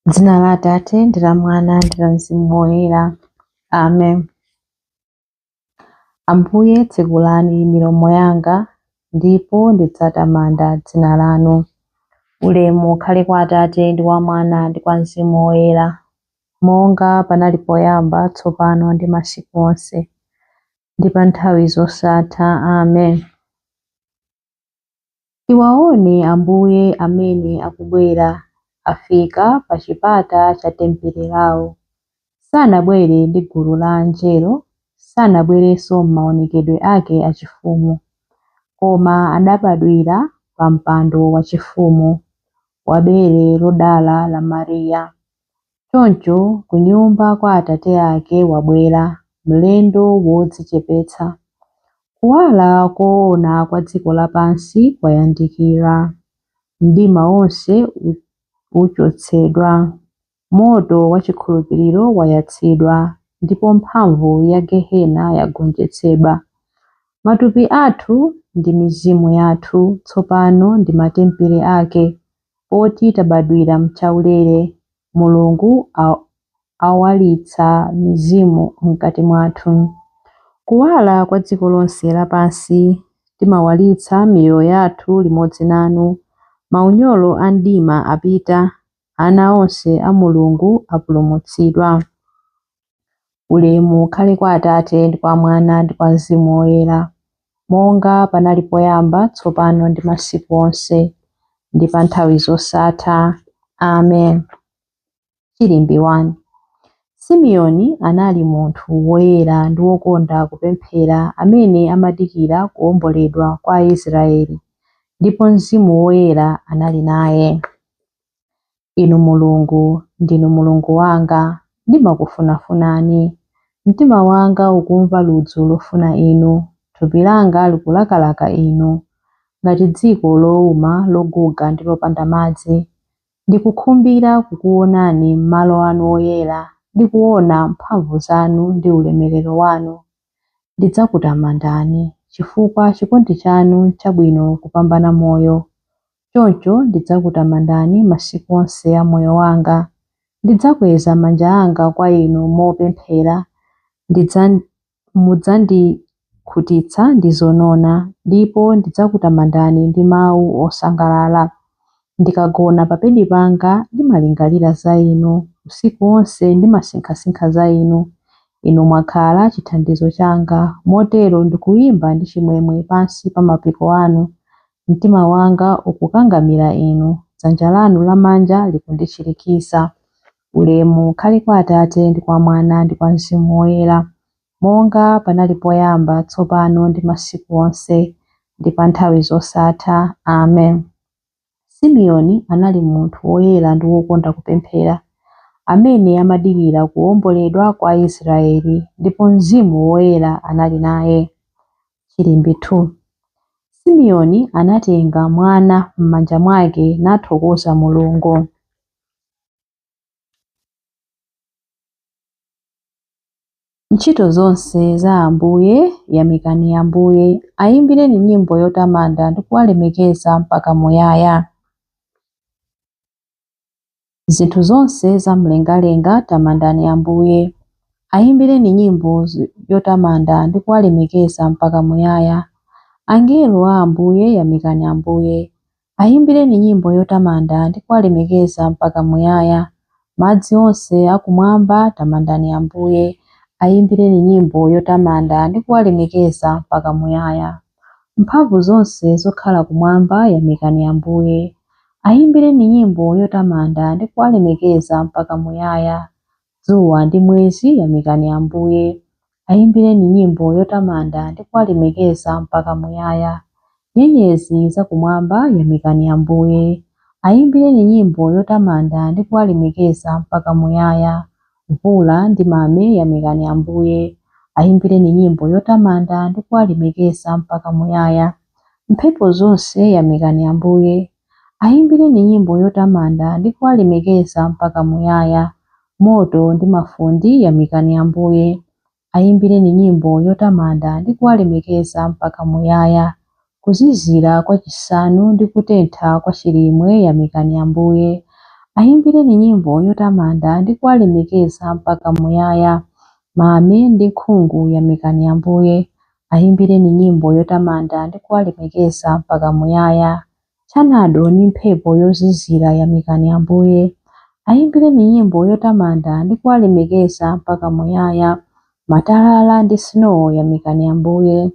Dzina la Atate ndi la Mwana ndi la Mzimu Woyera. Amen. Ambuye, tsekulani milomo yanga, ndipo ndidzatamanda dzina lanu. Ulemu ukhale kwa Atate ndi kwa Mwana ndi kwa Mzimu Woyera, monga panali poyamba, tsopano ndi masiku onse, ndi pa nthawi zosatha. Amen. Tiwaone Ambuye amene akubwera, afika pa chipata cha tempere lawo. Sanabwere ndi gulu la angelo, sanabwerenso m'maonekedwe ake achifumu, koma adabadwira pa mpando wachifumu wa bere lodala la Mariya. Choncho kunyumba kwa Atate ake wabwera, mlendo wodzichepetsa. Kuwala koona kwa dziko lapansi kwayandikira, mdima wonse uchotsedwa, moto wachikhulupiriro wayatsidwa, ndipo mphamvu ya gehena yagonjetsedwa. Matupi athu ndi mizimu yathu tsopano ndi matempere ake, poti tabadwira m'chaulere. Mulungu awalitsa mizimu mkati mwathu. Kuwala kwa dziko lonse lapansi, timawalitsa miyoyo yathu limodzi nanu. Maunyolo a mdima apita, ana onse a Mulungu apulumutsidwa. Ulemu ukhale kwa Atate ndi kwa Mwana ndi kwa Mzimu Woyera, monga panali poyamba, tsopano ndi masiku onse, ndi pa nthawi zosatha. Amen. Chilimbi 1. Simeoni anali munthu woyera ndi wokonda kupemphera amene amadikira kuwomboledwa kwa Aisraeli, ndipo Mzimu Woyera anali naye. Inu Mulungu, ndinu Mulungu wanga, ndimakufunafunani. Mtima wanga ukumva ludzu lofuna inu, thupi langa likulakalaka inu, ngati dziko lowuma, loguga ndi lopanda madzi. Ndikukhumbira kukuonani m'malo anu oyera, ndi kuona mphamvu zanu ndi ulemerero wanu. Ndidzakutamandani, chifukwa chikondi chanu n'chabwino kupambana moyo. Choncho ndidzakutamandani masiku onse a moyo wanga. Ndidzakweza manja anga kwa inu mopemphera, mudzandikhutitsa ndi zonona, ndipo ndidzakutamandani ndi mawu osangalala. Ndikagona pa bedi panga ndimalingalira za inu, usiku wonse ndimasinkhasinkha za inu. Inu mwakhala chithandizo changa, motero ndikuyimba ndi chimwemwe pansi pa mapiko anu. Mtima wanga ukukangamira inu, dzanja lanu lamanja likundichirikiza. Ulemu ukhale kwa Atate ndi kwa Mwana ndi kwa Mzimu Woyera, monga panali poyamba, tsopano ndi masiku onse, ndi pa nthawi zosatha. Amen. Simeoni anali munthu woyera ndi wokonda kupemphera, amene amadikira kuwomboledwa kwa Aisraeli, ndipo Mzimu Woyera anali naye. Chilimbi 2. Simeoni anatenga mwana m'manja mwake nathokoza Mulungu. Ntchito zonse za Ambuye, yamikani Ambuye, ayimbireni nyimbo yotamanda ndi kuwalemekeza mpaka muyaya. Zinthu zonse za mlengalenga, tamandani Ambuye, ayimbireni nyimbo yotamanda ndi kuwalemekeza mpaka muyaya. Angelo a Ambuye, yamikani Ambuye, ayimbireni nyimbo yotamanda ndi kuwalemekeza mpaka muyaya. Madzi onse akumwamba, tamandani Ambuye, ayimbireni nyimbo yotamanda ndi kuwalemekeza mpaka muyaya. Mphamvu zonse zokhala kumwamba, yamikani Ambuye, ayimbireni nyimbo yotamanda ndi kuwalemekeza mpaka muyaya. Dzuwa ndi mwezi, yamikani Ambuye, ayimbireni nyimbo yotamanda ndi kuwalemekeza mpaka muyaya. Nyenyezi zakumwamba, yamikani Ambuye, ayimbireni nyimbo yotamanda ndi kuwalemekeza mpaka muyaya. Mvula ndi mame, yamikani Ambuye, ayimbireni nyimbo yotamanda ndi kuwalemekeza mpaka muyaya. Mphepo zonse, yamikani Ambuye, ayimbireni nyimbo yotamanda ndi kuwalemekeza mpaka muyaya. Moto ndi mafundi, yamikani Ambuye, ayimbireni nyimbo yotamanda ndi kuwalemekeza mpaka muyaya. Kuzizira kwa chisanu ndi kutentha kwa chilimwe, yamikani Ambuye, Ayimbireni nyimbo yotamanda ndi kuwalemekeza mpaka muyaya. Mame ndi nkhungu yamikani Ambuye. Ayimbireni nyimbo yotamanda ndi kuwalemekeza mpaka muyaya. Thanado ndi mphepo yozizira yamikani Ambuye. Ayimbireni nyimbo yotamanda ndi kuwalemekeza mpaka muyaya. Matalala ndi snow yamikani Ambuye.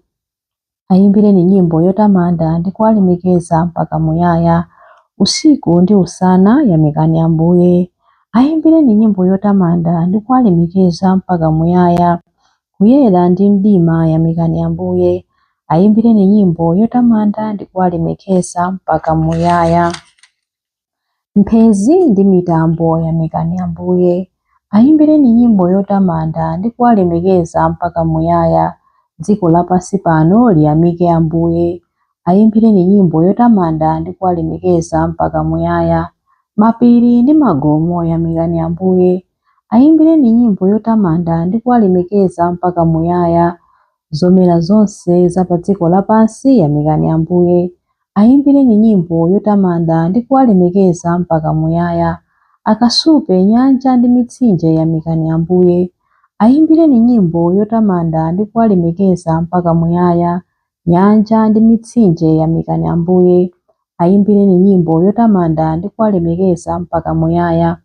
Ayimbireni nyimbo yotamanda ndi kuwalemekeza mpaka muyaya. Usiku ndi usana yamikani Ambuye. Ayimbireni nyimbo yotamanda ndi kuwalemekeza mpaka muyaya. Kuyera ndi mdima yamikani Ambuye. Ayimbireni nyimbo yotamanda ndi kuwalemekeza mpaka muyaya. Mphezi ndi mitambo yamikani Ambuye. Ayimbireni nyimbo yotamanda ndi kuwalemekeza mpaka muyaya. Dziko lapansi pano liyamike Ambuye. Ayimbireni nyimbo yotamanda ndi kuwalemekeza mpaka muyaya. Mapiri ndi magomo yamikani Ambuye. Ayimbireni nyimbo yotamanda ndi kuwalemekeza mpaka muyaya. Zomera zonse za pa dziko lapansi yamikani Ambuye. Ayimbireni nyimbo yotamanda ndi kuwalemekeza mpaka muyaya. Akasupe, nyanja ndi mitsinje yamikani Ambuye. Ayimbireni nyimbo yotamanda ndi kuwalemekeza mpaka muyaya. Nyanja ndi mitsinje yamikani Ambuye. Ayimbireni nyimbo yotamanda ndi kuwalemekeza mpaka muyaya.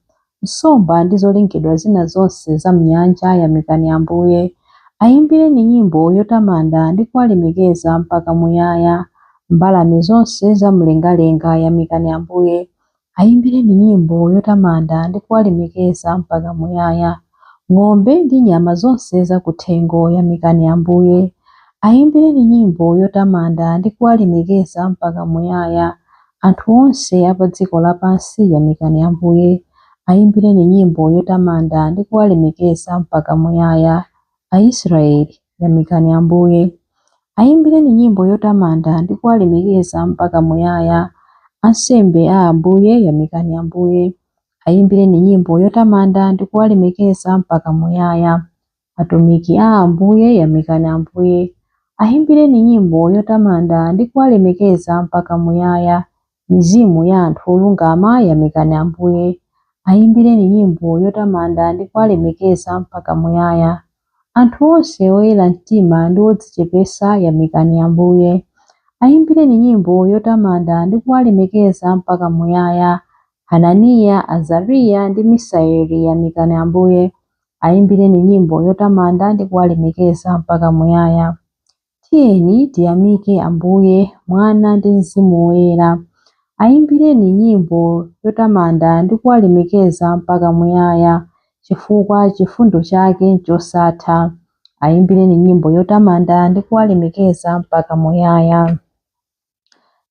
Nsomba ndi zolengedwa zina zonse za m'nyanja yamikani Ambuye. Ayimbireni nyimbo yotamanda ndi kuwalemekeza mpaka muyaya. Mbalame zonse za mlengalenga yamikani Ambuye. Ayimbireni nyimbo yotamanda ndi kuwalemekeza mpaka muyaya. Ng'ombe ndi nyama zonse zakuthengo yamikani Ambuye. Ayimbireni nyimbo yotamanda ndi kuwalemekeza mpaka muyaya. Anthu onse a pa dziko lapansi yamikani Ambuye. Ayimbireni nyimbo yotamanda ndi kuwalemekeza mpaka muyaya. Aisraeli yamikani Ambuye. Ayimbireni nyimbo yotamanda ndi kuwalemekeza mpaka muyaya. Ansembe a Ambuye yamikani Ambuye. Ayimbireni nyimbo yotamanda ndi kuwalemekeza mpaka muyaya. Atumiki a Ambuye yamikani Ambuye. Ayimbireni nyimbo yotamanda ndi kuwalemekeza mpaka muyaya. Mizimu ya anthu olungama yamikani Ambuye. Ayimbireni nyimbo yotamanda ndi kuwalemekeza mpaka muyaya. Anthu onse oyera mtima ndi odzichepetsa yamikani Ambuye. Ayimbireni nyimbo yotamanda ndi kuwalemekeza mpaka muyaya. Hananiya, Azariya ndi Misaeli yamikani Ambuye. Ayimbireni nyimbo yotamanda ndi kuwalemekeza mpaka muyaya. Tiyeni tiyamike Ambuye, Mwana ndi Mzimu Woyera. Ayimbireni nyimbo yotamanda ndi kuwalemekeza mpaka muyaya, chifukwa chifundo chake n'chosatha. Ayimbireni nyimbo yotamanda ndi kuwalemekeza mpaka muyaya.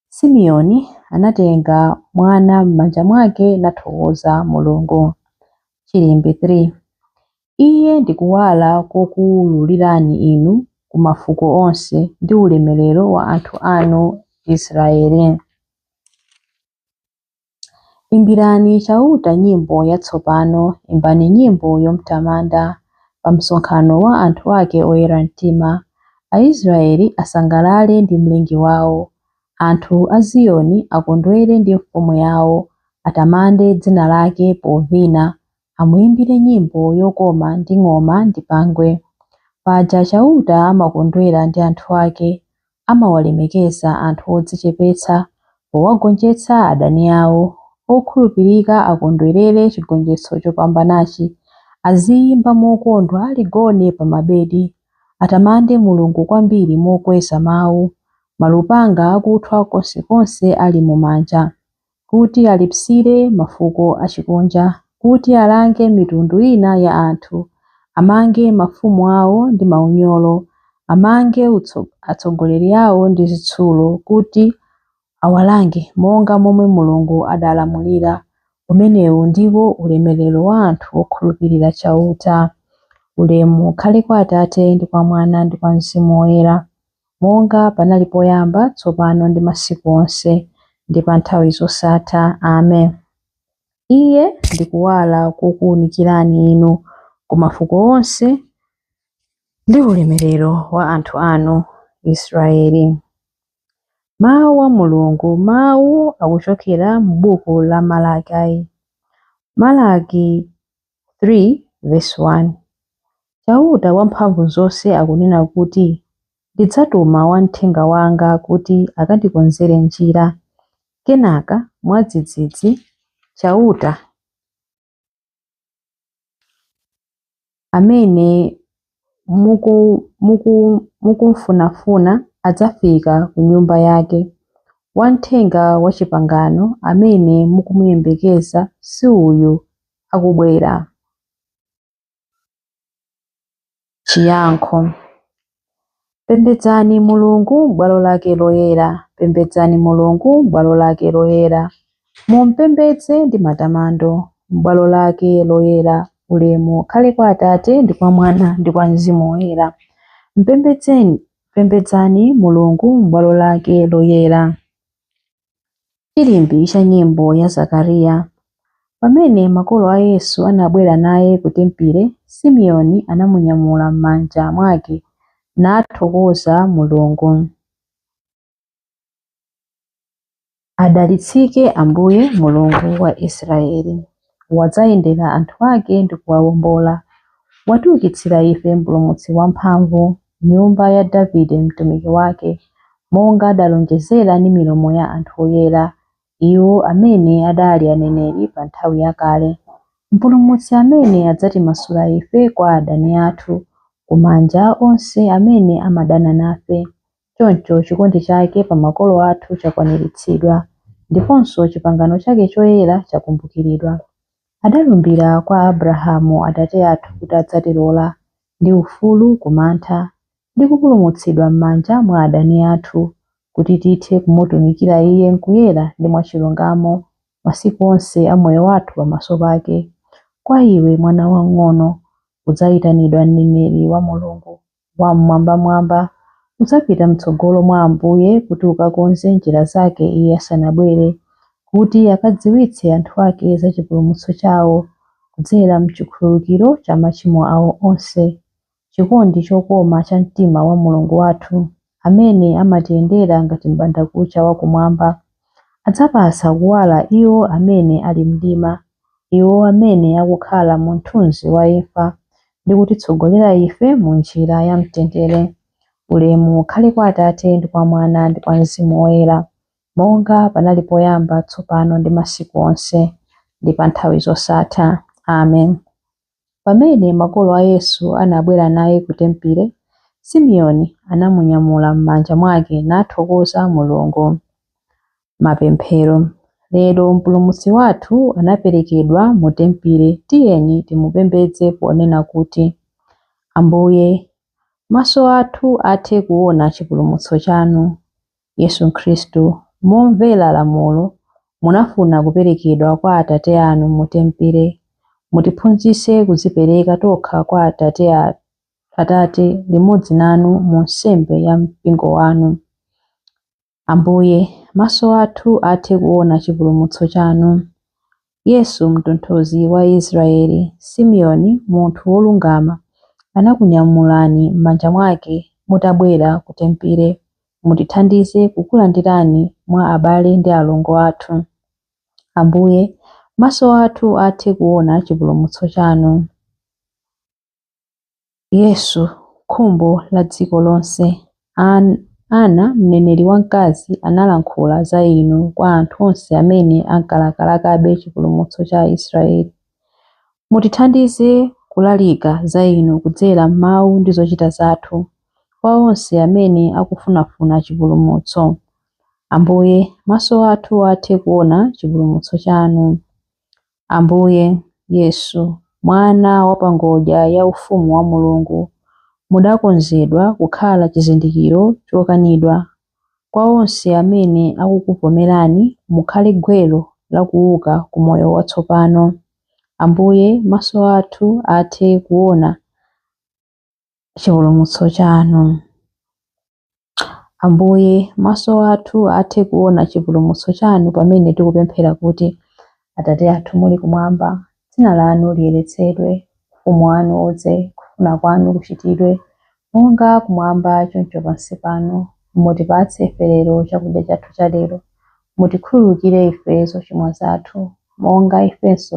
Simeoni anatenga mwana m'manja mwake nathokoza Mulungu. Chilimbi 3. Iye ndi kuwala kokuwululirani inu ku mafuko onse ndi ulemerero wa anthu anu Israeli. Imbirani Chauta nyimbo yatsopano, imbani nyimbo yomutamanda pa msonkhano wa anthu ake oyera mtima. Aisraeli asangalale ndi Mlengi wawo, anthu a Ziyoni akondwere ndi mfumu yawo, atamande dzina lake povina, amuyimbire nyimbo yokoma ndi ng'oma ndi pangwe. Paja Chauta amakondwera ndi anthu ake, amawalemekeza anthu odzichepetsa, powagonjetsa adani awo. Okhulupirika akondwerere chigonjetso chopambanachi, aziyimba mokondwa ali gone pa mabedi, atamande Mulungu kwambiri mokweza mawu, malupanga akuthwa konsekonse ali mumanja, kuti alipsire mafuko achikunja, kuti alange mitundu ina ya anthu, amange mafumu awo ndi maunyolo, amange atsogoleri awo ndi zitsulo, kuti awalange monga momwe Mulungu adalamulira. Umenewu ndiwo ulemerero wa anthu okhulupirira Chauta. Ulemu ukhale kwa Atate ndi kwa Mwana ndi kwa Mzimu Woyera, monga panali poyamba, tsopano ndi masiku onse, ndi pa nthawi zosatha. Amen. Iye ndi kuwala kokuwunikirani inu ku mafuko onse ndi ulemerero wa anthu anu Israeli. Mawu a Mulungu. Mawu akuchokera m'buku la Malaki. Malaki 3:1. Chauta Wamphamvuzonse akunena kuti, ndidzatuma wamthenga wanga kuti akandikonzere njira. Kenaka mwadzidzidzi Chauta amene mukumfunafuna adzafika ku nyumba yake. Wamthenga wa pangano amene mukumuyembekeza si uyu akubwera. Chiyankho. Pembedzani Mulungu m'bwalo lake loyera, pembedzani Mulungu m'bwalo lake loyera. Mumupembedze ndi matamando m'bwalo lake loyera. Ulemu ukhale kwa Atate ndi kwa Mwana ndi kwa Mzimu Woyera. Pembedzani Mulungu m'bwalo lake loyera. Chilimbi cha nyimbo ya Zakariya. Pamene makolo a Yesu anabwera naye ku tempile, Simeoni anamunyamula m'manja mwake nathokoza Mulungu. Adalitsike Ambuye Mulungu wa Israeli, wadzayendera anthu ake ndi kuwawombola. Watiukitsira ife Mpulumutsi wamphamvu, nyumba ya Davide mtumiki wake, monga adalonjezera ndi milomo ya anthu oyera, iwo amene adali aneneri pa nthawi yakale. Mpulumutsi amene adzatimasula ife kwa adani athu, kumanja onse amene amadana nafe. Choncho chikondi chake pa makolo athu chakwaniritsidwa, ndiponso chipangano chake choyera chakumbukiridwa. Adalumbira kwa Abrahamu atate athu kuti adzatilola ndi ufulu kumantha, ndi kupulumutsidwa m'manja mwa adani athu, kuti tithe kumutumikira Iye m'kuyera ndi mwachilungamo masiku onse a moyo wathu pamaso pake. Kwa iwe mwana wamng'ono, udzayitanidwa mneneri wa Mulungu Wam'mwambamwamba. Udzapita m'tsogolo mwa Ambuye kuti ukakonze njira zake Iye asanabwere, kuti akadziwitse anthu ake za chipulumutso chawo kudzera m'chikhululukiro cha machimo awo onse. Chikondi chokoma cha mtima wa Mulungu wathu, amene amatiyendera ngati m'bandakucha wakumwamba, adzapatsa kuwala iwo amene ali mdima, iwo amene akukhala mu mthunzi wa imfa, ndi kutitsogolera ife mu njira ya mtendere. Ulemu ukhale kwa Atate ndi kwa Mwana ndi kwa Mzimu Woyera, monga panali poyamba, tsopano ndi masiku onse, ndi pa nthawi zosatha. Amen. Pamene makolo a Yesu anabwera naye ku tempile, Simeoni anamunyamula m'manja mwake nathokoza Mulungu. Mapemphero. Lero Mpulumutsi wathu anaperekedwa mu tempile. Tiyeni timupembedze ponena kuti, Ambuye, maso athu athe kuona chipulumutso chanu. Yesu Khristu, momvera lamulo, munafuna kuperekedwa kwa Atate anu mu tempile. Mutiphunzitse kudzipereka tokha kwa Atate limodzi nanu mu nsembe ya mpingo wanu. Ambuye, maso athu athe kuona chipulumutso chanu. Yesu mtonthozi wa Israeli, Simeoni munthu wolungama, anakunyamulani m'manja mwake mutabwera ku tempile. Mutithandize kukulandirani mwa abale ndi alongo athu. Ambuye, maso athu athe kuona chipulumutso chanu. Yesu, khumbo la dziko lonse. Ana mneneri wamkazi analankhula za inu kwa anthu onse amene ankalakalakabe chipulumutso cha Israeli. Mutithandize kulalika za inu kudzera m'mawu ndi zochita zathu, kwa onse amene akufunafuna chipulumutso. Ambuye, maso athu athe kuona chipulumutso chanu. Ambuye Yesu, mwana wapangodya ya ufumu wa Mulungu, mudakonzedwa kukhala chizindikiro chokanidwa. Kwa onse amene akukuvomerani, mukhale gwero la kuuka ku moyo watsopano. Ambuye, maso athu athe kuona chipulumutso chanu. Ambuye, maso athu athe kuona chipulumutso chanu pamene tikupemphera kuti, Atate athu muli kumwamba, dzina lanu liyeretsedwe, ufumu wanu udze, kufuna kwanu kuchitidwe, monga kumwamba choncho pansi pano. Mutipatse ife lero chakudya chathu cha lero. Mutikhululukire ife zochimwa zathu, monga ifenso